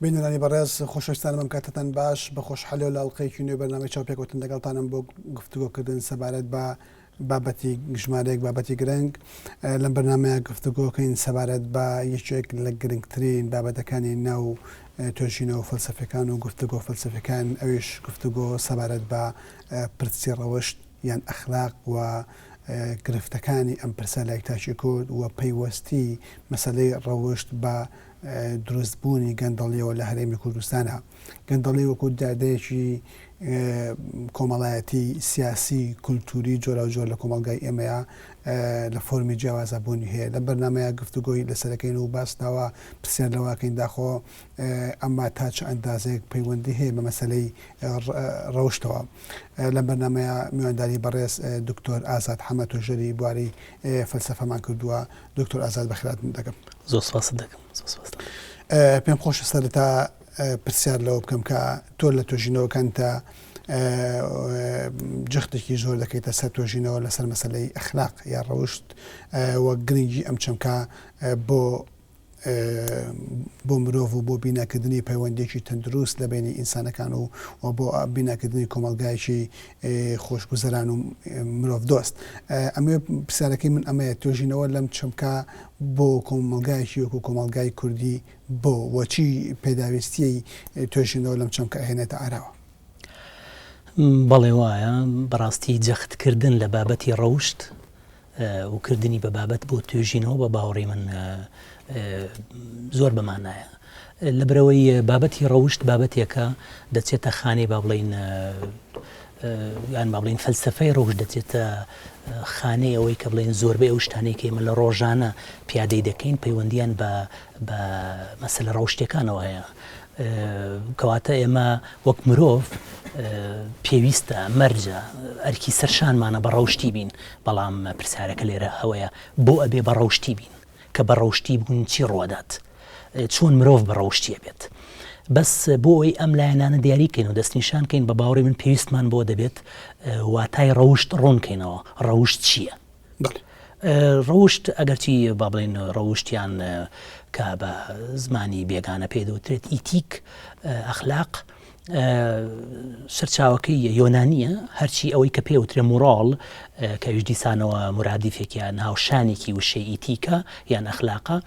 بینەرانی بەڕێز، خۆشەویستانم ئەم کاتەتان باش، بە خۆشحالیەوە لە ئەڵقەیەکی نوێی بەرنامەی چاوپێکەوتن لەگەڵتانم بۆ گفتوگۆکردن سەبارەت بە بابەتی ژمارەیەک بابەتی گرنگ. لەم بەرنامەیە گفتوگۆکەین سەبارەت بە یەکێک لە گرنگترین بابەتەکانی ناو توێژینەوە فەلسەفیەکان و گفتوگۆ فەلسەفیەکان، ئەویش گفتوگۆ سەبارەت بە پرسی ڕەوشت یان ئەخلاق و گرفتەکانی ئەم پرسە لای تاکی کورد و پەیوەستی مەسەلەی ڕەوشت بە دروستبوونی گەندەڵیەوە لە هەرێمی کوردستانە. گەندەڵی وەکو دیاردەیەکی کۆمەڵایەتی، سیاسی، کولتووری جۆراوجۆر لە کۆمەڵگای ئێمەیا لە فۆرمی جیاوازا بوونی هەیە. لەم بەرنامەیە گفتوگۆی لەسەرەکەین و باس لەوە پرسیار لەوەکەین داخۆ ئەمە تا چ ئەندازەیەک پەیوەندی هەیە بە مەسەلەی ڕەوشتەوە. لەم بەرنامەیە میوانداری بەڕێز دکتۆر ئازاد حەمە توێژەری بواری فەلسەفەمان کردووە. دکتۆر ئازاد بەخێرهاتنت دەکەم. زۆر سپاست دەکەم. زۆر سپاست دەکەم. پێم خۆشە سەرەتا پرسیار لەوە بکەم کە تۆ لە توێژینەوەکانتا جەختێکی زۆر دەکەیتە سەر توێژینەوە لەسەر مەسەلەی ئەخلاق یا ڕەوشت و گرنگی ئەم چەمکە بۆ بۆ مرۆڤ و بۆ بیناکردنی پەیوەندیەکی تەندروست لە بەینی ئینسانەکان و و بۆ بیناکردنی کۆمەڵگایەکی خۆشگوزەران و مرۆڤ دۆست. ئەمەوێ پرسیارەکەی من ئەمەیە توێژینەوە لەم چەمکە بۆ کۆمەڵگایەکی وەکو کۆمەڵگای کوردی بۆ و چی پێداویستیی توێژینەوە لەم چەمکە ئەهێنێتە ئاراوە؟ بەڵێ وایە، بەڕاستی جەختکردن لە بابەتی ڕەوشت و کردنی بە بابەت بۆ توێژینەوە بە باوەڕی من زۆر بە مانایە. لەبەرئەوەی بابەتی ڕەوشت بابەتێکە دەچێتە خانەی با بڵێین یان با بڵێین فەلسەفەی ڕەوشت دەچێتە خانەی ئەوەی کە بڵێین زۆربەی ئەو شتانەی کە ئێمە لە ڕۆژانە پیادەی دەکەین پەیوەندیان بە بە مەسەلە ڕەوشتیەکانەوە هەیە. کەواتە ئێمە وەک مرۆڤ پێویستە، مەرجە، ئەرکی سەر شانمانە بە ڕەوشتی بین، بەڵام پرسیارەکە لێرە ئەوەیە بۆ ئەبێ بە ڕەوشتی بین؟ کە بە ڕەوشتی بوون چی ڕووەدات؟ چۆن مرۆڤ بە ڕەوشتی ئەبێت؟ بەس بۆ ئەوەی ئەم لایەنانە دیاری کەین و دەستنیشان کەین بە باوەڕی من پێویستمان بۆ دەبێت واتای ڕەوشت ڕوون کەینەوە، ڕەوشت چییە؟ ڕەوشت ئەگەرچی با بڵێین ڕەوشت یان کە بە زمانی بێگانە پێ دەوترێت ئیتیک ئەخلاق سەرچاوەکەی یۆنانیە هەرچی ئەوەی کە پێوترێ موراڵ کە ئەویش دیسانەوە مرادیفێکیان هاوشانێکی وشەی ئیتیکە یان ئەخلاقە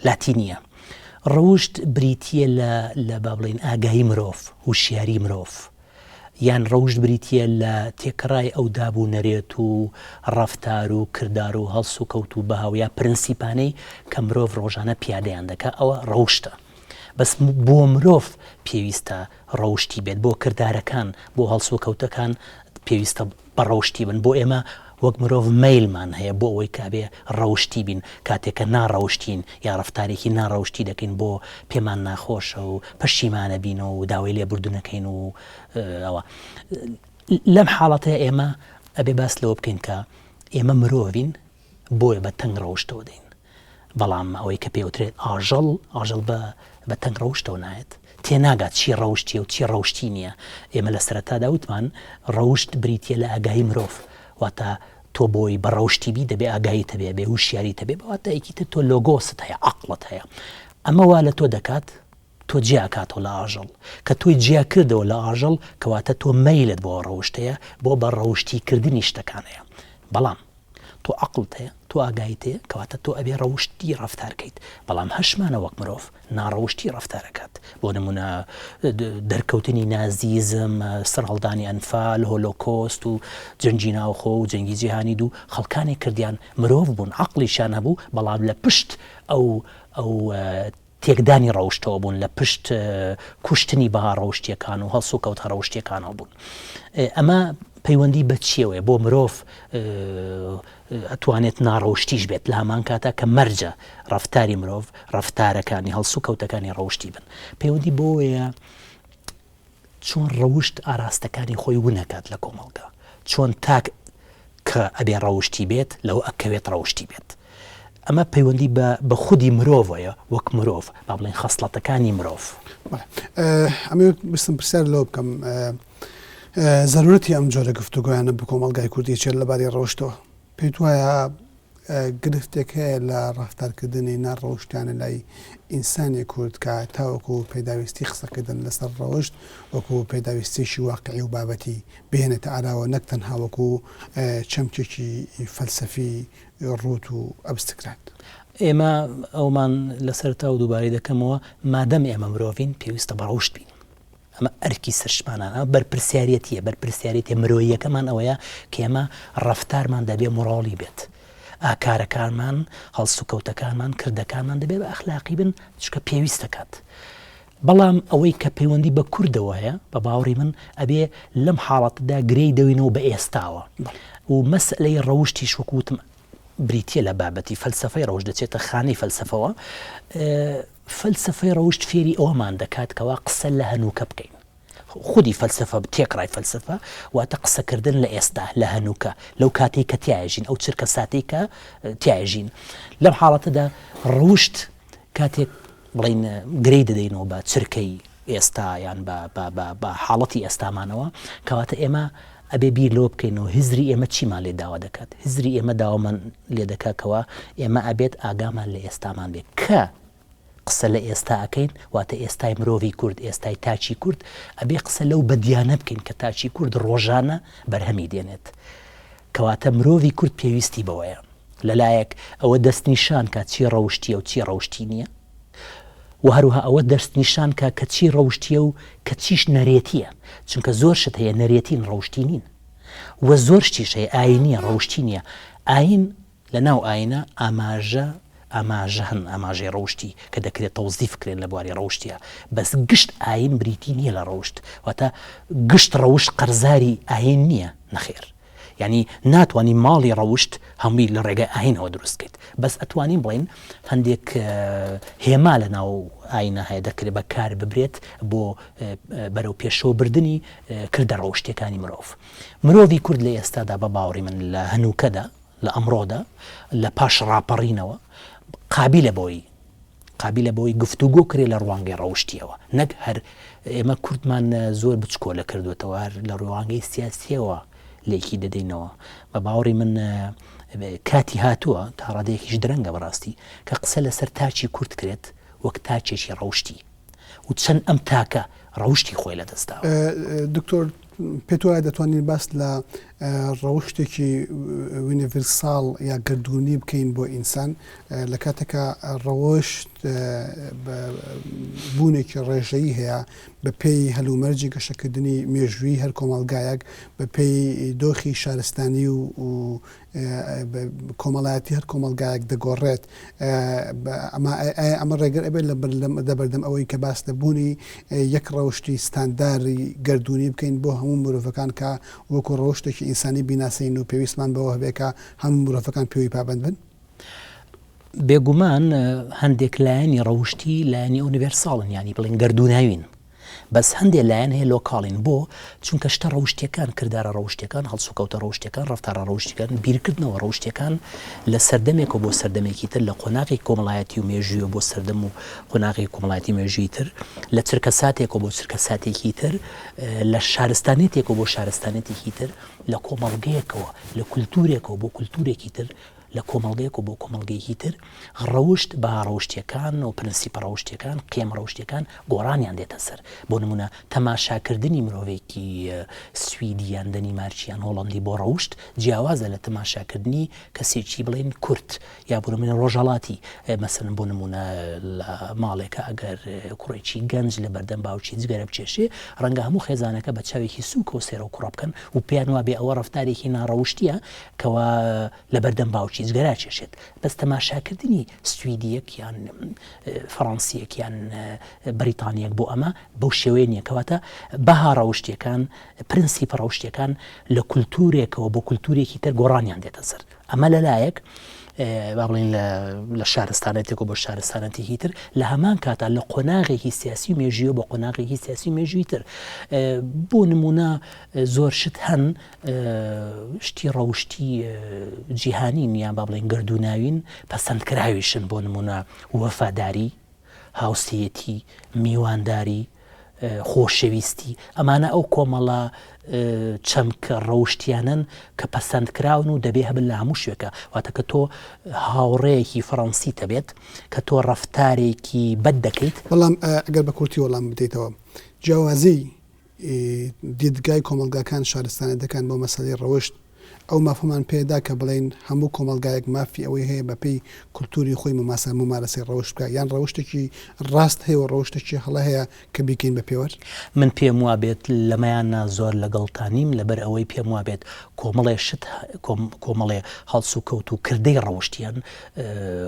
لاتینیە ڕەوشت بریتە لە لە با بڵین ئاگایی مرۆڤ هوشیاری مرۆڤ یان ڕەوشت بریتییە لە تێکڕای ئەو داب و نەرێت و ڕەفتار و کردار و هەڵسوکەوت و بەها و یا پرنسیپانەی کە مرۆڤ ڕۆژانە پیادەیان دەکا ئەوە ڕەوشتە. بەس بۆ مرۆڤ پێویستە ڕەوشتی بێت، بۆ کردارەکان، بۆ هەڵسوکەوتەکان پێویستە بە ڕەوشتی بن، بۆ ئێمە وەک مرۆڤ مەیلمان هەیە بۆ ئەوەی کە ئەبێ ڕەوشتی بین، کاتێک کە ناڕەوشتین یا ڕەفتارێکی ناڕەوشتی دەکەین بۆ پێمان ناخۆشە و پەشیمانە بینەوە و داوای لێبوردن ئەکەین و ئەوە. لەم حاڵەتەیا ئێمە ئەبێ باس لەوە بکەین کە ئێمە مرۆڤین بۆیە بە تەنگ ڕەوشتەوە دێین. بەڵام ئەوەی کە پێوترێت ئاژەڵ، ئاژەڵ بە بە تەنگ ڕەوشتەوە نایەت. تێناگات چی ڕەوشتیە و چی ڕەوشتی نییە. ئێمە لە سەرەتادا وتمان ڕەوشت بریتییە لە ئاگایی مرۆڤ. واتە تۆ بۆی بە ڕەوشتی بی دەبێ ئاگاییت هەبێ، ئەبێ هوشیاریت هەبێ، بە واتایەکی تر تۆ لۆگۆست هەیە، عەقڵت هەیە. ئەمە وا لە تۆ دەکات تۆ جیا ئەکاتەوە لە ئاژەڵ. کە تۆی جیا کردەوە لە ئاژەڵ کەواتە تۆ مەیلت بۆ ڕەوشت هەیە، بۆ بە ڕەوشتی کردنی شتەکان هەیە. بەڵام تۆ عەقڵت هەیە، تۆ ئاگاییت هەیە، کەواتە تۆ ئەبێ ڕەوشتی ڕەفتار کەیت، بەڵام هەشمانە وەک مرۆڤ ناڕەوشتی ڕەفتار ئەکات، بۆ نموونە دەرکەوتنی نازیزم، سەرهەڵدانی ئەنفال، هۆلۆکۆست و جەنگی ناوخۆ و جەنگی جیهانی دوو، خەڵکانێک کردیان مرۆڤ بوون، عەقڵیشیان هەبوو، بەڵام لە پشت ئەو ئەو تێکدانی ڕەوشتەوە بوون، لە پشت کوشتنی بەها ڕەوشتییەکان و هەڵسوکەوتە ڕەوشتییەکانەوە بوون. ئەمە پەیوەندی بە چییەوەیە؟ بۆ مرۆڤ ئەتوانێت ناڕەوشتیش بێت لە هەمان کاتا کە مەرجە ڕەفتاری مرۆڤ، ڕەفتارەکانی، هەڵسوکەوتەکانی ڕەوشتی بن. پەیوەندی بەوەیە چۆن ڕەوشت ئاراستەکانی خۆی ون ئەکات لە کۆمەڵگا، چۆن تاک کە ئەبێ ڕەوشتی بێت لەوە ئەکەوێت ڕەوشتی بێت. ئەمە پەیوەندی بە بە خودی مرۆڤەیە وەک مرۆڤ، با بڵێین خەسڵەتەکانی مرۆڤ. بەڵێ ئەمەوێت بستم پرسیار لەوە بکەم زەرورەتی ئەم جۆرە گفتوگۆیانە بە کۆمەڵگای کوردی چیە لەبارەی ڕەوشتەوە؟ پێت وایە. گرفتێک هەیە لە ڕەفتارکردنی ناڕەوشتیانە لای ئینسانی کورد کە تاوەکو پێداویستی قسەکردن لەسەر ڕەوشت وەکو پێداویستیەکی واقعی و بابەتی بهێنێتە ئاراوە نەک تەنها وەکو چەمکێکی فەلسەفی ڕووت و ئەبستکرات. ئێمە ئەومان لە سەرەتاوە دووبارەی دەکەمەوە، مادەم ئێمە مرۆڤین پێویستە بە ڕەوشت بین. ئەمە ئەرکی سەرشمانە، ئەمە بەرپرسیارێتییە، بەرپرسیارێتیە مرۆییەکەمان ئەوەیە کە ئێمە ڕەفتارمان دەبێ مۆڕاڵی بێت. ئاکارەکانمان، هەڵسوکەوتەکانمان، کردەکانمان دەبێ بە ئەخلاقی بن، چونکە پێویست دەکات. بەڵام ئەوەی کە پەیوەندی بە کوردەوە هەیە، بە باوەڕی من ئەبێ لەم حاڵەتەدا گرێی دەوینەوە بە ئێستاوە و مەسەلەی ڕەوشتیش وەکو وتم بریتییە لە بابەتی فەلسەفەی ڕەوشت دەچێتە خانەی فەلسەفەوە. فەلسەفەی ڕەوشت فێری ئەوەمان دەکات کەوا قسە لە هەنووکە بکەین. خودی فەلسەفە، تێکڕای فەلسەفە واتە قسەکردن لە ئێستا، لە هەنووکە، لەو کاتەی کە تیایەژین، ئەو چرکەساتەی کە تیایەژین. لەم حاڵەتەدا ڕەوشت کاتێک بڵێین گرێی دەدەینەوە بە چرکەی ئێستا یان بە بە بە بە حاڵەتی ئێستامانەوە، کەواتە ئێمە ئەبێ بیر لەوە بکەینەوە هزری ئێمە چیمان لێ داوا دەکات؟ هزری ئێمە داوامان لێ دەکات کەوا ئێمە ئەبێت ئاگامان لە ئێستامان بێت کە قسە لە ئێستا ئەکەین واتە ئێستای مرۆڤی کورد ئێستای تاکی کورد ئەبێ قسە لەو بەدیانە بکەین کە تاکی کورد ڕۆژانە بەرهەمی دێنێت کەواتە مرۆڤی کورد پێویستی بەوەیە لەلایەک ئەوە دەستنیشان کا چی ڕەوشتیە و چی ڕەوشتی نییە و هەروها ئەوە دەستنیشان کا کە چی ڕەوشتیە و کە چیش نەرێتیە چونکە زۆر شت هەیە نەرێتین ڕەوشتی نین و زۆر شتیش هەیە ئاینیە ڕەوشتی نییە ئاین لە ناو ئاینە ئاماژە ئاماژە هەن ئاماژەی ڕەوشتی کە دەکرێت تەوزیف کرێن لە بواری ڕەوشتیا بەس گشت ئاین بریتی نییە لە ڕەوشت واتە گشت ڕەوشت قەرزاری ئاین نییە نەخێر یانی ناتوانی ماڵی ڕەوشت هەمووی لە ڕێگای ئاینەوە دروست بکەیت بەس ئەتوانین بڵێین هەندێک هێما لە ناو ئاینە هەیە دەکرێت بە کار ببرێت بۆ بەرەو پێشەوە بردنی کردە ڕەوشتیەکانی مرۆڤ مرۆڤی کورد لە ئێستادا بە باوەڕی من لە هەنووکەدا لە ئەمڕۆدا لە پاش ڕاپەڕینەوە قابیلە بۆی قابیلە بەوەی گفتوگۆ کرێ لە ڕوانگەی ڕەوشتیەوە نەک هەر ئێمە کوردمان زۆر بچکۆلە کردوێتەوە هەر لە ڕوانگەی سیاسیەوە لێکی دەدەینەوە بە باوەڕی من کاتی هاتووە تا ڕادەیەکیش درەنگە بەڕاستی کە قسە لەسەر تاکی کورد کرێت وەک تاکێکی ڕەوشتی و چەند ئەم تاکە ڕەوشتی خۆی لەدەست داوە. دکتۆر پێت وایە دەتوانین باس لە ڕەوشتێکی یونیڤرساڵ یا گەردوونی بکەین بۆ ئینسان لە کاتێکا ڕەوشت بوونێکی ڕێژەیی هەیە بە پێی هەلومەرجی گەشەکردنی مێژووی هەر کۆمەڵگایەک بە پێی دۆخی شارستانی و کۆمەڵایەتی هەر کۆمەڵگایەک دەگۆڕێت، ئایا ئەمە ڕێگر ئەبێت لە بەردەم ئەوەی کە باس لە بوونی یەک ڕەوشتی ستانداری گەردوونی بکەین بۆ هەموو مرۆڤەکان کە وەکو ڕەوشتێکی ئینسانی بیناسین و پێویستمان بەوە هەبێت کە هەموو مرۆڤەکان پێوەی پابەند بن؟ بێگومان هەندێک لایەنی ڕەوشتی لایەنی ئۆنیڤێرساڵن یانی بڵێن گەردووناوین. بەس هەندێ لایەن هەیە لۆکاڵین، بۆ؟ چونکە شتە ڕەوشتیەکان، کردارە ڕەوشتیەکان، هەڵسوکەوتە ڕەوشتیەکان، ڕەفتارە ڕەوشتیەکان، بیرکردنەوە ڕەوشتیەکان لە سەردەمێکەوە بۆ سەردەمێکی تر، لە قۆناغێکی کۆمەڵایەتی و مێژوویەوە بۆ سەردەم و قۆناغێکی کۆمەڵایەتی مێژوویی تر، لە چرکەساتێکەوە بۆ چرکەساتێکی تر، لە شارستانیەتێکەوە بۆ شارستانیەتێکی تر، لە کۆمەڵگەیەکەوە، لە کولتوورێکەوە بۆ کولتوورێکی تر، لە کۆمەڵگەیەک و بۆ کۆمەڵگەیەکی تر ڕەوشت، بەها ڕەوشتیەکان و پرنسیپە ڕەوشتیەکان، قیەمە ڕەوشتیەکان گۆڕانیان دێتە سەر. بۆ نموونە تەماشاکردنی مرۆڤێکی سویدی یان دەنیمارکی یان هۆڵەندی بۆ ڕەوشت جیاوازە لە تەماشاکردنی کەسێکی بڵێین کورد یا بۆ نموونە ڕۆژهەڵاتی. مەسەلەن بۆ نموونە لە ماڵێکا ئەگەر کوڕێکی گەنج لە بەردەم باوکی جگەرە بکێشێ ڕەنگە هەموو خێزانەکە بە چاوێکی سووکەوە سەیر ئەو کوڕە بکەن و پێیان وابێ ئەوە ڕەفتارێکی ناڕەوشتیە کەوا لەبەردەم باوکی جگەرە ئەکێشێت بەس تەماشاکردنی سویدیەک یان فەڕەنسیەک یان بەریتانیەک بۆ ئەمە بەو شێوەیە نییە کەواتە بەها ڕەوشتیەکان پرنسیپە ڕەوشتیەکان لە کولتورێکەوە بۆ کولتورێکی تر گۆڕانیان دێتە سەر ئەمە لەلایەک با بڵین لە شارستانەتێک و بۆ شارستانەتێکی تر لە هەمان کاتا لە قۆناغێکی سیاسی و مێژوویە بۆ قۆناغێکی سیاسی مێژووی تر بۆ نمونە زۆر شت هەن شتی ڕەوشتی جیهانین یان با بڵێین گەردووناوین، پەسەندکراویشن، بۆ نموونە وەفاداری، هاوسێیەتی، میوانداری. خۆشەویستی، ئەمانە ئەو کۆمەڵە چەمکە ڕەوشتیانەن کە پەسەندکراون و دەبێ هەبن لە هەموو شوێکە. واتە کە تۆ هاوڕێیەکی فەڕەنسیت هەبێت، کە تۆ ڕەفتارێکی بەد دەکەیت. بەڵام ئەگەر بە کورتی وەڵام بدەیتەوە، جیاوازیی دیدگای کۆمەڵگاکان، شارستانیەتەکان بۆ مەسەلەی ڕەوشت، ئەو مافەمان پێ دا کە بڵێین هەموو کۆمەڵگایەک مافی ئەوەی هەیە بە پێی کولتووری خۆی مماسە مومارەسەی ڕەوشت بکا یان ڕەوشتێکی ڕاست هەیە و ڕەوشتێکی هەڵە هەیە کە بیکەین بە پێوەر؟ من پێم وابێت لەمەیانا زۆر لەگەڵتا نیم لەبەر ئەوەی پێم وابێت کۆمەڵێ شت کۆمەڵێ هەڵسوکەوت و کردەی ڕەوشتیان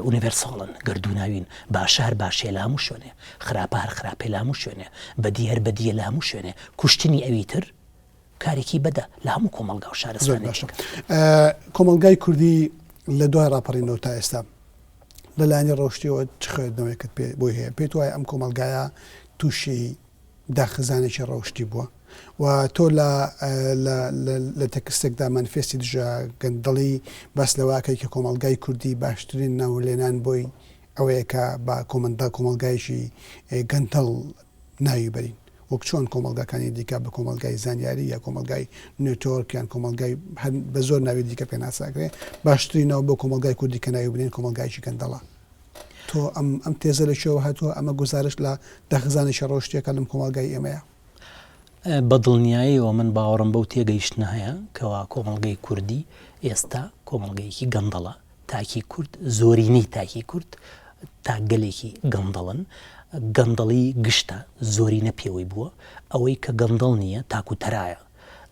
ئونیڤێرساڵن، گەردووناوین، باشە هەر باشەیە لە هەموو شوێنێ، خراپە هەر خراپەیە لە هەموو شوێنێ، بەدی هەر بەدییە لە هەموو شوێنێ، کوشتنی ئەوی تر کارێکی بەدە لە هەموو کۆمەڵگا و زۆر باشە. شارستانێتێکە. کۆمەڵگای کوردی لە دوای ڕاپەڕینەوە تا ئێستا لە لایەنی ڕەوشتیەوە چ خوێندنەوەیەکت پێ بۆی هەیە؟ پێت وایە ئەم کۆمەڵگایە تووشی داخزانێکی ڕەوشتی بووە و تۆ لە لە تێکستێکدا مانیفێستی دژە گەندەڵی باس لەوە ئەکەی کە کۆمەڵگای کوردی باشترین ناولێنان بۆی ئەوەیە کە بە کۆمەندا کۆمەڵگایەکی گەندەڵ ناوی بەرین وەک چۆن کۆمەڵگاکانی دیکە بە کۆمەڵگای زانیاری یا کۆمەڵگای network یان کۆمەڵگای هەر بە زۆر ناوی دیکە پێناسە ئەکرێ باشترین ناو بۆ کۆمەڵگای کوردی کە ناوی بنێن کۆمەڵگایەکی گەندەڵە. تۆ ئەم ئەم تێزە لە کوێوە هاتووە؟ ئەمە گوزارشت لە داخزانێکی ڕەوشتییەکە لەم کۆمەڵگای ئێمەیە؟ بە دڵنیاییەوە من باوەڕم بەو تێگەیشتنە هەیە کەوا کۆمەڵگەی کوردی ئێستا کۆمەڵگەیەکی گەندەڵە، تاکی کورد، زۆرینەی تاکی کورد تاکگەلێکی گەندەڵن، گەندەڵی گشتە، زۆرینە پێوەی بووە، ئەوەی کە گەندەڵ نییە تاک و تەرایە،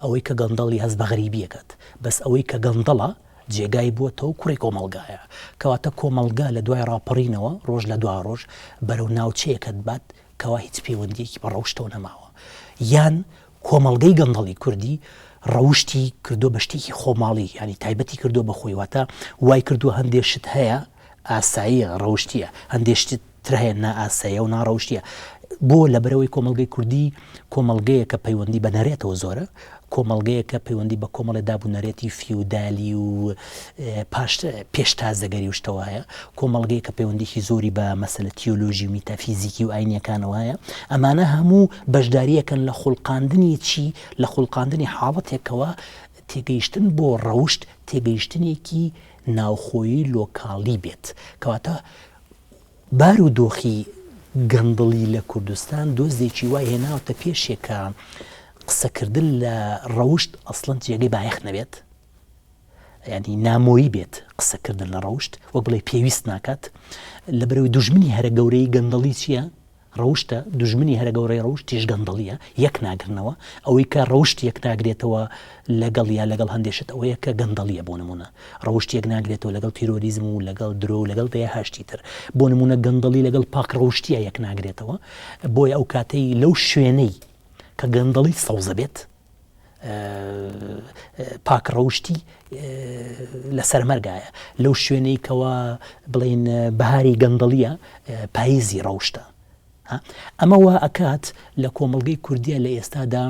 ئەوەی کە گەندەڵی هەست بە غەریبی ئەکات، بەس ئەوەی کە گەندەڵە جێگای بووەتەوە کوڕی کۆمەڵگایە، کەواتە کۆمەڵگا لە دوای ڕاپەڕینەوە ڕۆژ لە دوا ڕۆژ بەرەو ناوچەیەک ئەتبات کەوا هیچ پەیوەندییەکی بە ڕەوشتەوە نەماوە، یان کۆمەڵگەی گەندەڵی کوردی ڕەوشتی کردووە بە شتێکی خۆماڵی، یانی تایبەتی کردووە بە خۆی، واتە وای کردووە هەندێ شت هەیە ئاساییە، ڕەوشتییە، هەندێ شت تر هەیە نائاساییە و ناڕەوشتییە. بۆ؟ لەبەرئەوەی کۆمەڵگەی کوردی کۆمەڵگەیەکە پەیوەندی بە نەرێتەوە زۆرە، کۆمەڵگەیەکە پەیوەندی بە کۆمەڵێ داب و نەرێتی فیودالی و پاش پێش تازەگەری و شتەوە هەیە، کۆمەڵگەیەکە پەیوەندیی زۆری بە مەسەلە تیۆلۆژی و میتافیزیکی و ئاینییەکانەوە هەیە. ئەمانە هەموو بەشدارییەکەن لە خوڵقاندنی چی؟ لە خوڵقاندنی حاڵەتێکەوە تێگەیشتن بۆ ڕەوشت تێگەیشتنێکی ناوخۆیی لۆکاڵی بێت. کەواتە بار و دۆخی گەندڵی لە کوردستان دۆزێکی وای هێناوەتە پێشێ کە قسەکردن لە ڕەوشت ئەسڵەن جێگەی بایەخ نەبێت، یانی نامۆیی بێت قسەکردن لە ڕەوشت، وەک بڵێی پێویست ناکات، لەبەرئەوەی دوژمنی هەرە گەورەی گەندەڵی چییە؟ ڕەوشتە، دوژمنی هەرە گەورەی ڕەوشتیش گەندەڵییە، یەک ناگرنەوە، ئەوەی کە ڕەوشت یەک ناگرێتەوە لەگەڵ یا لەگەڵ هەندێ شت ئەوەیە کە گەندەڵییە بۆ نموونە ڕەوشت یەک ناگرێتەوە لەگەڵ تیرۆریزم و لەگەڵ درۆ و لەگەڵ دەیەها شتی تر بۆ نموونە گەندەڵی لەگەڵ پاک ڕەوشتییە یەک ناگرێتەوە بۆیە ئەو کاتەی لەو شوێنەی کە گەندەڵی سەوزە بێت پاک ڕەوشتی لە سەرمەرگایە لەو شوێنەی کەوا بڵین بەهاری گەندەڵیە پاییزی ڕەوشتە ئەمە وا ئەکات لە کۆمەڵگەی کوردیە لە ئێستادا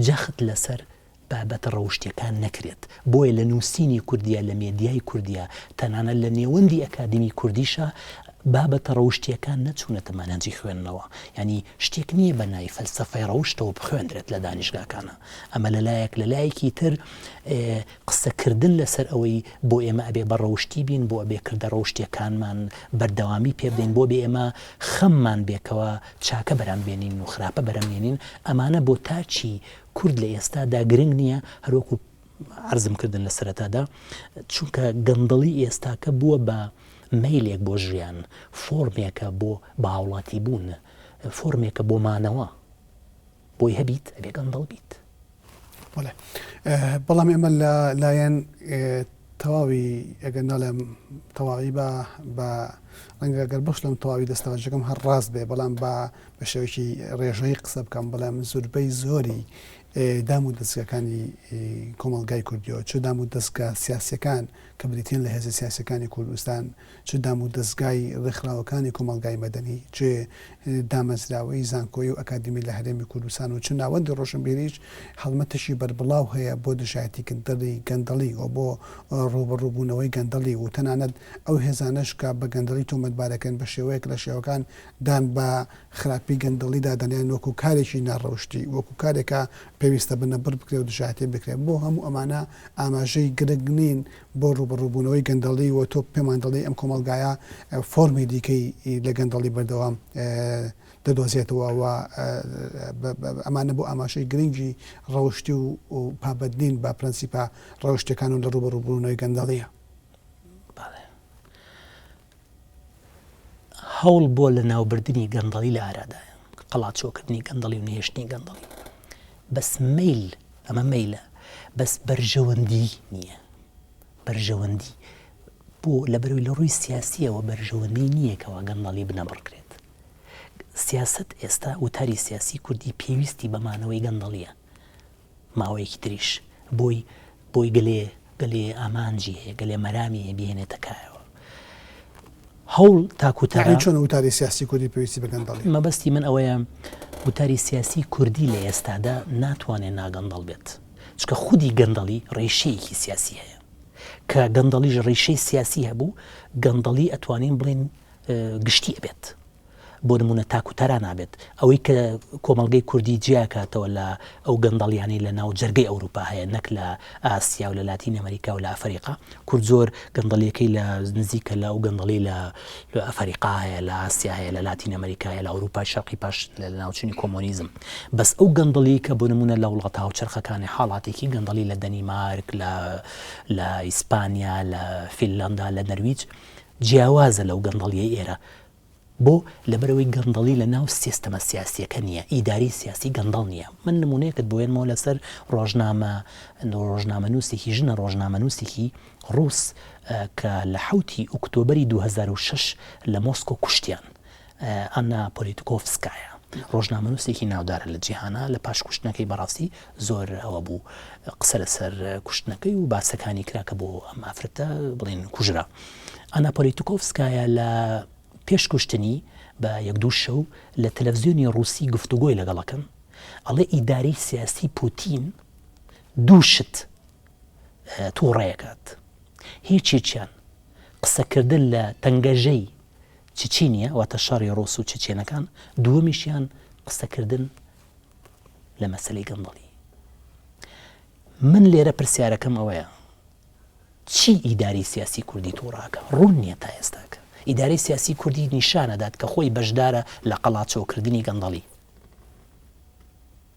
جەخت لەسەر بابەتە ڕەوشتیەکان نەکرێت بۆیە لە نووسینی کوردیە لە مێدیای کوردیە تەنانەت لە نێوەندی ئەکادیمی کوردیشا بابەتە ڕەوشتیەکان نەچوونەتە مەنهەجی خوێندنەوە یانی شتێک نییە بە ناوی فەلسەفەی ڕەوشتەوە بخوێندرێت لە دانیشگاکانا. ئەمە لە لایەک، لە لایەکی تر قسەکردن لەسەر ئەوەی بۆ ئێمە ئەبێ بە ڕەوشتی بین، بۆ ئەبێ کردە ڕەوشتییەکانمان بەردەوامی پێ بدەین، بۆ بێ ئێمە خەممان بێ کەوا چاکە بەرهەم بێنین و خراپە بەرهەم نێنین، ئەمانە بۆ تاکی کورد لە ئێستادا گرنگ نییە، هەروەکو عەرزم کردن لە سەرەتادا، چونکە گەندەڵی ئێستاکە بووە بە مەیلێک بۆ ژیان، فۆرمێکە بۆ بە هاوڵاتی بوون، فۆرمێکە بۆ مانەوە. بۆی هەبیت ئەبێ گەندەڵ بیت. بەڵێ بەڵام ئێمە لە لایەن تەواوی ئەگەر ناڵێم تەواوی بە بە ڕەنگە گەر بشڵێم تەواوی دەستەواژەکەم هەر ڕاست بێ بەڵام بە بە شێوەیەکی ڕێژەیی قسە بکەم بڵێم زوربەی زۆری. دام و دەزگاکانی کۆمەڵگای کوردیەوە، چ دام و دەزگا سیاسیەکان کە بریتین لە هێزە سیاسیەکانی کوردستان، چ دام و دەزگای ڕێکخراوەکانی کۆمەڵگای مەدەنی، چ دامەزراوەی زانکۆیی و ئەکادیمی لە هەرێمی کوردستان و چ ناوەندی ڕۆشنبیریش هەڵمەتێکی بەربڵاو هەیە بۆ دژایەتیکردنی گەندەڵی و بۆ ڕووبەڕووبوونەوەی گەندەڵی و تەنانەت ئەو هێزانەش کە بە گەندەڵی تۆمەتبارەکەن بە شێوەیەک لە شێوەکان دان بە خراپی گەندەڵی دادەنێن وەکو کارێکی ناڕەوشتی، وەکو کارێک کە پێویستە بنەبڕ بکرێ و دژایەتی بکرێ. بۆ هەموو ئەمانە ئاماژەی گرنگ نین بۆ ڕووبەڕووبوونەوەی گەندەڵی و تۆ پێمان دەڵێی ئەم کۆمەڵگایە فۆرمی دیکەی لە گەندەڵی بەردەوام دەدۆزێتەوە و ئەمانە بۆ ئاماژەی گرنگی ڕەوشتی و پابەند نین بە پرەنسیپە ڕەوشتیەکان و لە ڕووبەڕووبوونەوەی گەندەڵیە. بەڵێ. هەوڵ بۆ لەناوبردنی گەندەڵی لە ئارادایە، قەڵاچۆکردنی گەندەڵی و نەهێشتنی گەندەڵی. بەس مەیل، ئەمە مەیلە، بەس بەرژەوەندی نییە. بەرژەوەندی بۆ لەبەرەوەی لە ڕووی سیاسییەوە بەرژەوەندی نییە کەوا گەندەڵی بنەبڕکرێت. سیاسەت ئێستا وتاری سیاسی کوردی پێویستی بە مانەوەی گەندەڵییە. ماوەیەکی تریش بۆی بۆی گەلێ گەلێ ئامانجی هەیە گەلێ مەرامی هەیە بیهێنێتە کایەوە هەوڵ تاکو تەرا یەعنی چۆن وتاری سیاسی کوردی پێویستی بە گەندەڵیە؟ مەبەستی من ئەوەیە وتاری سیاسی کوردی لە ئێستادا ناتوانێت ناگەندەڵ بێت چونکە خودی گەندەڵی ڕیشەیەکی سیاسی هەیە کە گەندەڵیش ڕیشەی سیاسی هەبوو گەندەڵی ئەتوانین بڵێین گشتی ئەبێت بۆ نموونە تاک و تەرا نابێت. ئەوەی کە کۆمەڵگەی کوردی جیاکاتەوە لە ئەو گەندەڵیانەی لە ناو جەرگەی ئەوروپا هەیە نەک لە ئاسیا و لە لاتین ئەمەریکا و لە ئەفەریقا، کورد زۆر گەندەڵیەکەی لە نزیکە لە ئەو گەندەڵی لە ئەفەریقا هەیە، لە ئاسیا هەیە، لە لاتین ئەمەریکا هەیە، لە ئەوروپای شەرقی پاش لەناوچوونی کۆمۆنیزم. بەس ئەو گەندەڵی کە بۆ نموونە لە وڵاتە هاوچەرخەکانی حاڵاتێکی گەندەڵی لە دەنیمارک، لە لە ئیسپانیا، لە فینلەندا، لە نەرویج جیاوازە لەو گەندەڵیەی ئێرە. بۆ؟ لەبەرئەوەی گەندەڵی لە ناو سیستەمە سیاسیەکە نیە، ئیدارەی سیاسی گەندەڵ نیە. من نمونەیەکت بۆ هێنمەوە لەسەر ڕۆژنامە ڕۆژنامەنووسێکی ژنە ڕۆژنامەنووسێکی ڕووس کە لە حەوتی ئوکتۆبەری 2006 لە مۆسکۆ کوشتیان. ئانا پۆلیتکۆفسکایا ڕۆژنامەنووسێکی ناودارە لە جیهانا لە پاش کوشتنەکەی بەڕاستی زۆر ئەوە بوو قسە لەسەر کوشتنەکەی و باسەکانی کرا کە بۆ ئەم ئافرەتە بڵێن کوژرا. ئانا پۆلیتکۆفسکایا لە پێش کوشتنی بە یەک دوو شەو لە تەلەفزیۆنی ڕووسی گفتوگۆی لەگەڵ ئەکەن ئەڵێ ئیدارەی سیاسی پوتین دوو شت تووڕەیەکات هیچێکیان قسەکردن لە تەنگەژەی چچینیە واتە شەڕی ڕووس و چچێنەکان دووەمیشیان قسەکردن لە مەسەلەی گەندەڵی من لێرە پرسیارەکەم ئەوەیە چی ئیدارەی سیاسی کوردی توڕاکە؟ ڕوون نیە تا ئێستاکە. ئیدارەی سیاسی کوردی نیشان ئەدات کە خۆی بەشدارە لە قەڵاچۆکردنی گەندەڵی.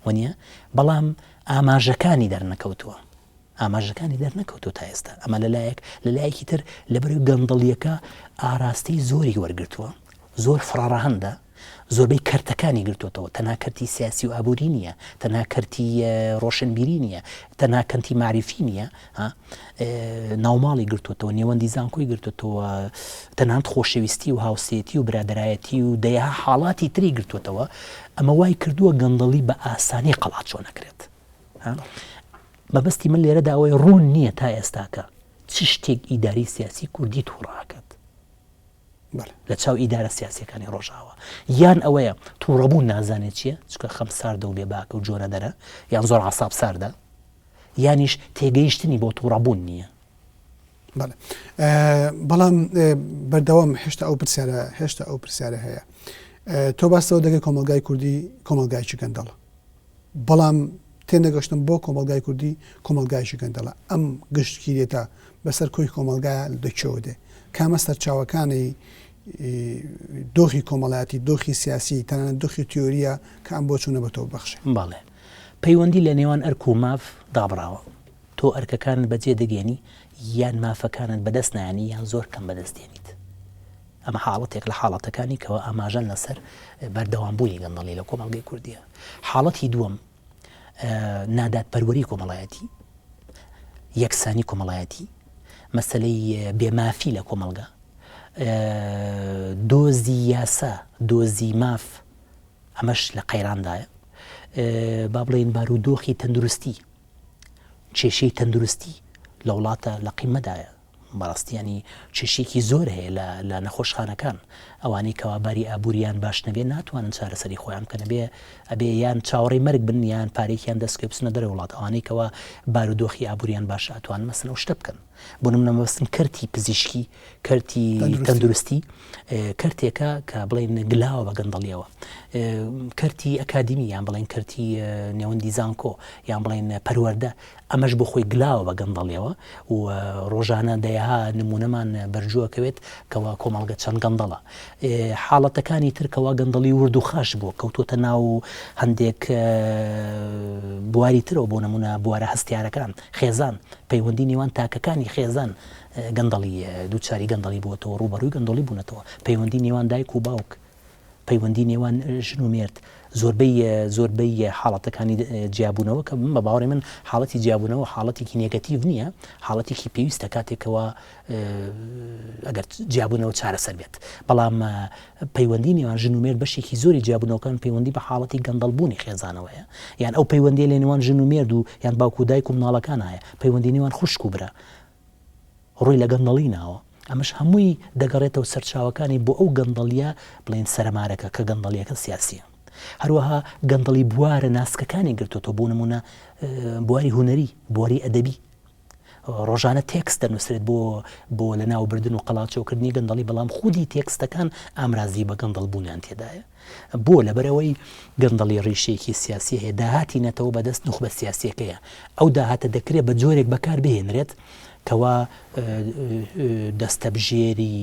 وەنیە؟ بەڵام ئاماژەکانی دەرنەکەوتووە. ئاماژەکانی دەرنەکەوتووە تا ئێستا. ئەمە لە لایەک، لە لایەکی تر لەبەرئەوەی گەندەڵیەکە ئاراستەی زۆری وەرگرتووە، زۆر فرەڕەهەندە، زۆربەی کەرتەکانی گرتۆتەوە، تەنها کەرتی سیاسی و ئابووری نییە، تەنها کەرتی ڕۆشنبیری نییە، تەنها کەنتی مەعریفی نییە، ناوماڵی گرتۆتەوە، نێوەندی زانکۆی گرتۆتەوە، تەنانەت خۆشەویستی و هاوسێتی و برادەرایەتی و دەیەها حاڵاتی تری گرتۆتەوە، ئەمە وای کردووە گەندەڵی بە ئاسانی قەڵاچۆ نەکرێت. مەبەستی من لێرەدا ئەوەی ڕوون نییە تا ئێستاکە چ شتێک ئیداری سیاسی کوردی تووڕاکات. لە چاو ئیدارە سیاسیەکانی ڕۆژئاوا یان ئەوەیە توڕەبوون نازانێت چیە چونکە خەم ساردە و بێباکە و جۆنەدەرە یان زۆر عساب ساردە یانیش تێگەیشتنی بۆ توڕەبوون نییە. بەڵام بەردەوام هێشتا ئەو پرسیارە هێشتا ئەو پرسیارە هەیە تۆ باستەوە دەگەی کۆمەلگای کوردی کۆمەلگایکی گەندەڵە بەڵام تێنەگەشتم بۆ کۆمەڵگای کوردی کۆمەڵگایەکی گەندەڵە ئەم گشتگیریەتە بەسەر کۆی کۆمەڵگایە لە کوێوە دێ کامە سەرچاوەکانی دۆخی کۆمەڵایەتی دۆخی سیاسی تەنانەت دۆخی تیۆریە کە ئەم بۆچوونە بە تۆ ببەخشێ؟ بەڵێ پەیوەندی لە نێوان ئەرک و ماف دابڕاوە تۆ ئەرکەکانت بەجێ دەگەێنی یان مافەکانت بەدەست نایەنی یان زۆر کەم بەدەست دێنیت ئەمە حاڵەتێک لە حاڵەتەکانی کەوا ئاماژەن لەسەر بەردەوامبوونی گەندەڵی لە کۆمەڵگەی کوردیە. حاڵەتی دووەم نادادپەروەری کۆمەڵایەتی، یەکسانی کۆمەڵایەتی، مەسەلەی بێمافی لە کۆمەڵگە، دۆزی یاسا، دۆزی ماف، ئەمەش لە قەیراندایە. با بڵێین بارودۆخی تەندروستی، کێشەی تەندروستی لە وڵاتە لە قیمەدایە. بەڕاستی یانی کێشەیەکی زۆر هەیە لە لە نەخۆشخانەکان ئەوانەی کەوا باری ئابووریان باش نەبێ ناتوانن چارەسەری خۆیان بکەن ئەبێ ئەبێ یان چاوەڕێی مەرگ بن یان پارێکیان دەست بکەوێ بچنە دەرەوەی وڵات ئەوانەی کەوا بارودۆخی ئابووریان باشە ئەتوانن مەسەن ئەو شتە بکەن بۆ نمونە مەبەستم کەرتی پزیشکی کەرتی تەندروستی کەرتێکە کە بڵێن گلاوە بە گەندەڵیەوە کەرتی ئەکادیمی یان بڵێن کەرتی نێوەندی زانکۆ یان بڵێن پەروەردە ئەمەش بۆ خۆی گلاوە بە گەندەڵیەوە و ڕۆژانە دەیەها نمونەمان بەرجووەکەوێت کەوا کۆمەڵگە چەند گەندەڵە. حاڵەتەکانی تر کەوا گەندەڵی ورد و خاش بووە کەوتووەتە ناو هەندێک بواری ترەوە بۆ نمونە بوارە هەستیارەکان، خێزان، پەیوەندی نێوان تاکەکانی خێزان گەندەڵی دووچاری گەندەڵی بووەتەوە، ڕووبەڕووی گەندەڵی بوونەتەوە، پەیوەندی نێوان دایک و باوک، پەیوەندی نێوان ژن و مێرد، زۆربەی زۆربەی حاڵەتەکانی جیابوونەوە کە بە باوەڕی من حاڵەتی جیابوونەوە حاڵەتێکی negative نییە، حاڵەتێکی پێویستە کاتێکەوە ئەگەر جیابوونەوە چارەسەر بێت، بەڵام پەیوەندی نێوان ژن و مێرد بەشێکی زۆری جیابوونەوەکان پەیوەندی بە حاڵەتی گەندەڵبوونی خێزانەوەیە، یان ئەو پەیوەندیە لە نێوان ژن و مێرد و یان باوک و دایک و مناڵەکان هەیە، پەیوەندی نێوان خوشک و برا. ڕووی لە گەندەڵی ناوە، ئەمەش هەمووی دەگەڕێتەوە سەرچاوەکانی بۆ ئەو گەندەڵییە بڵێین سەرەمارەکە کە گەندەڵییەکە سیاسییە. هەروەها گەندەڵی بوارە ناسکەکانی گرتۆتەوە بۆ نموونە بواری هونەری، بواری ئەدەبی. ڕۆژانە تێکست دەنووسرێت بۆ بۆ لەناوبردن و قەڵاچۆکردنی گەندەڵی بەڵام خودی تێکستەکان ئامرازی بە گەندەڵبوونیان تێدایە. بۆ؟ لەبەرئەوەی گەندەڵی ڕیشەیەکی سیاسی هەیە، داهاتی نەتەوە بەدەست نوخبە سیاسیەکەیە، ئەو داهاتە دەکرێت بە جۆرێک بەکار بهێنرێت کەوا دەستەبژێری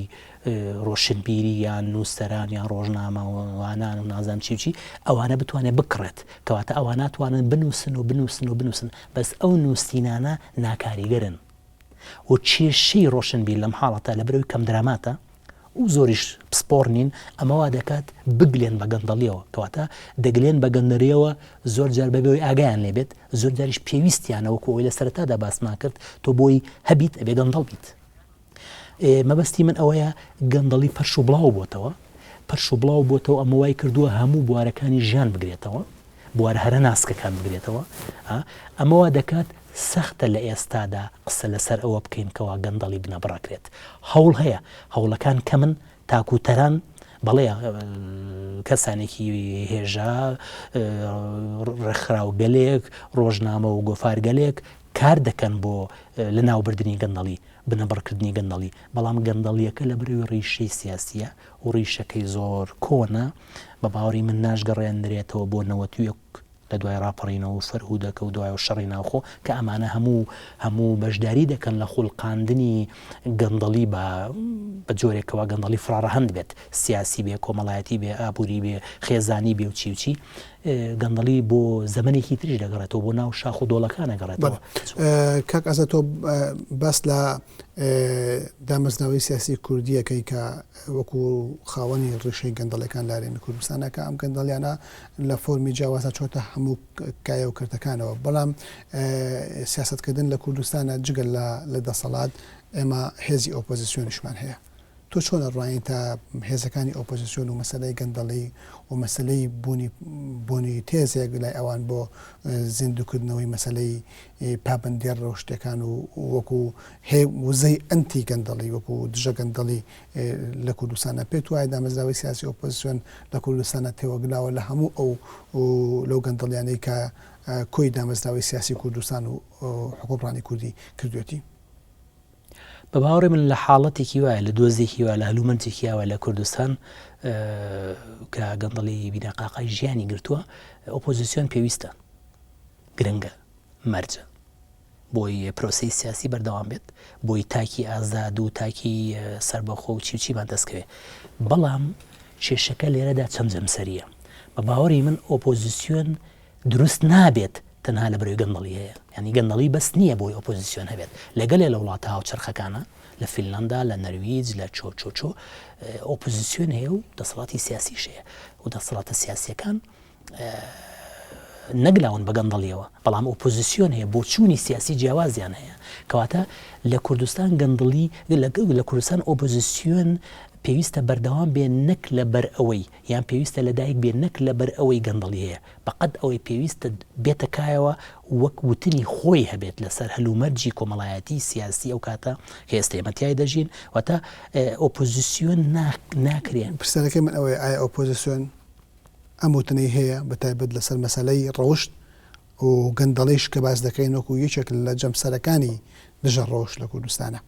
ڕۆشنبیری یان نووسەران یان ڕۆژنامەوانان و نازانم چی و چی ئەوانە بتوانێت بکڕێت، کەواتە ئەوان ناتوانن بنووسن و بنووسن و بنووسن، بەس ئەو نووسینانە ناکاریگەرن و کێشەی ڕۆشنبیر لەم حاڵەتە لەبەرئەوەی کەمدراماتە و زۆریش پسپۆڕ نین، ئەمە وا دەکات بگلێن بە گەندەڵیەوە، کەواتە دەگلێن بە گەندەریەوە زۆر جار بەبێ ئەوەی ئاگایان لێ بێت، زۆر جاریش پێویستیانە وەکو ئەوەی لە سەرەتادا باسمان کرد تۆ بۆی هەبیت ئەبێ گەندەڵ بیت. مەبەستی من ئەوەیە گەندەڵی پەرش و بڵاو بۆتەوە، پەرش و بڵاو بۆتەوە ئەمە وای کردووە هەموو بوارەکانی ژیان بگرێتەوە، بوارە هەرە ناسکەکان بگرێتەوە، ئەمە وا دەکات سەختە لە ئێستادا قسە لەسەر ئەوە بکەین کەوا گەندەڵی بنەبڕکرێت. هەوڵ هەیە، هەوڵەکان کەمن، تاک و تەران، بەڵێ کەسانێکی هێژا، ڕێکخراوگەلێک، ڕۆژنامە و گۆفارگەلێک کار دەکەن بۆ لەناوبردنی گەندەڵی، بنەبڕکردنی گەندەڵی، بەڵام گەندەڵییەکە لەبەرئەوەی ڕیشەی سیاسییە و ڕیشەکەی زۆر کۆنە، بە باوەڕی من ناشگەڕێنرێتەوە بۆ 91 لە دوای ڕاپەڕینەوە و فەرهوودەکە و دوایەوە شەڕی ناوخۆ کە ئەمانە هەموو هەموو بەشداری دەکەن لە خولقاندنی گەندەڵی بە بە جۆرێک کەوا گەندەڵی فراڕەهەند بێت سیاسی بێ کۆمەڵایەتی بێ ئابووری بێ خێزانی بێ و چی و چی گەندەڵی بۆ زەمەنێکی تریش دەگەڕێتەوە بۆ ناو شاخ و دۆڵەکان ئەگەڕێتەوە. کاک ئازاد تۆ باس لە دامەزراوەی سیاسی کوردیەکەی کە وەکو خاوەنی ڕیشەی گەندەڵەکان لە هەرێمی کوردستانە کە ئەم گەندەڵیانە لە فۆرمی جیاوازە چۆتە هەموو کایە و کەرتەکانەوە بەڵام سیاستکردن لە کوردستانە جگە لە دەسەڵات ئێمە هێزی ئۆپۆزیسیۆنیشمان هەیە تۆ چۆن ئەڕوانیتە هێزەکانی ئۆپۆزیسیۆن و مەسەلەی گەندەڵی و مەسەلەی بوونی بوونی تێزێک لای ئەوان بۆ زیندووکردنەوەی مەسەلەی پابەندییە ڕەوشتیەکان و وەکو هێ وزەی ئەنتی گەندەڵی وەکو دژە گەندەڵی لە کوردستانە پێت وایە دامەزراوەی سیاسی ئۆپۆزیسیۆن لە کوردستانە تێوەگلاوە لە هەموو ئەو لەو گەندەڵیانەی کە کۆی دامەزراوەی سیاسی کوردستان و حکومڕانی کوردی کردوێتی؟ بە باوەڕی من لە حاڵەتێکی وایە لە دۆزێکی وا لە هەلومەرجێکی ئاوا لە کوردستان کە گەندەڵی بیناقاقای ژیانی گرتووە ئۆپۆزیسیۆن پێویستە گرنگە مەرجە بۆی پرۆسی سیاسی بەردەوام بێت بۆی تاکی ئازاد و تاکی سربەخۆ و چی و چیمان دەستکەوێت بەڵام کێشەکە لێرەدا چەند جەمسەریە بە باوەڕی من ئۆپۆزیسیۆن دروست نابێت تەنها لەبەرئەوەی گەندەڵی هەیە یانی گەندەڵی بەس نییە بۆی ئۆپۆزیسیۆن هەبێت لە گەلێ لە وڵاتە هاوچەرخەکانە لە فینلەندا لە نەرویج لە چۆ چۆ چۆ ئۆپۆزیسیۆن هەیە و دەسەڵاتی سیاسیش هەیە و دەسەڵاتە سیاسیەکان نەگلاون بە گەندەڵیەوە بەڵام ئۆپۆزیسیۆن هەیە بۆچوونی سیاسی جیاوازیان هەیە کەواتە لە کوردستان گەندەڵی لە کوردستان ئۆپۆزیسیۆن پێویستە بەردەوام بێ نەک لەبەر ئەوەی یان پێویستە لەدایک بێ نەک لەبەر ئەوەی گەندەڵی هەیە بەقەد ئەوەی پێویستە بێتە کایەوە وەک وتنی خۆی هەبێت لەسەر هەلومەرجی کۆمەڵایەتی سیاسی ئەو کاتە کە ئێستا ئێمە تیای دەژین واتە ئۆپۆزیسیۆن ناکرێ. پرسیارەکەی من ئەوەیە ئایا ئۆپۆزیسیۆن ئەم وتنەی هەیە بەتایبەت لەسەر مەسەلەی ڕەوشت و گەندەڵیش کە باس دەکەین وەکو یەکێک لە جەمسەرەکانی دژە ڕەوشت لە کوردستانە؟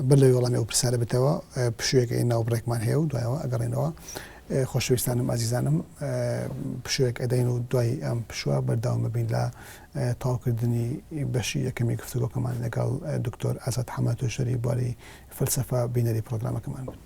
بەر لەوەی وەڵامی ئەو پرسیارە بتەوە پشوویەک ئەین ناو بڕێکمان هەیە و دوایەوە ئەگەڕێینەوە. خۆشەویستانم ئازیزانم پشوویەک ئەدەین و دوای ئەم پشووە بەردەوام ئەبین لە تەواوکردنی بەشی یەکەمی گفتوگۆکەمان لەگەڵ دکتۆر ئازاد حەمە توێژەری بواری فەلسەفە بینەری پرۆگرامەکەمان بن.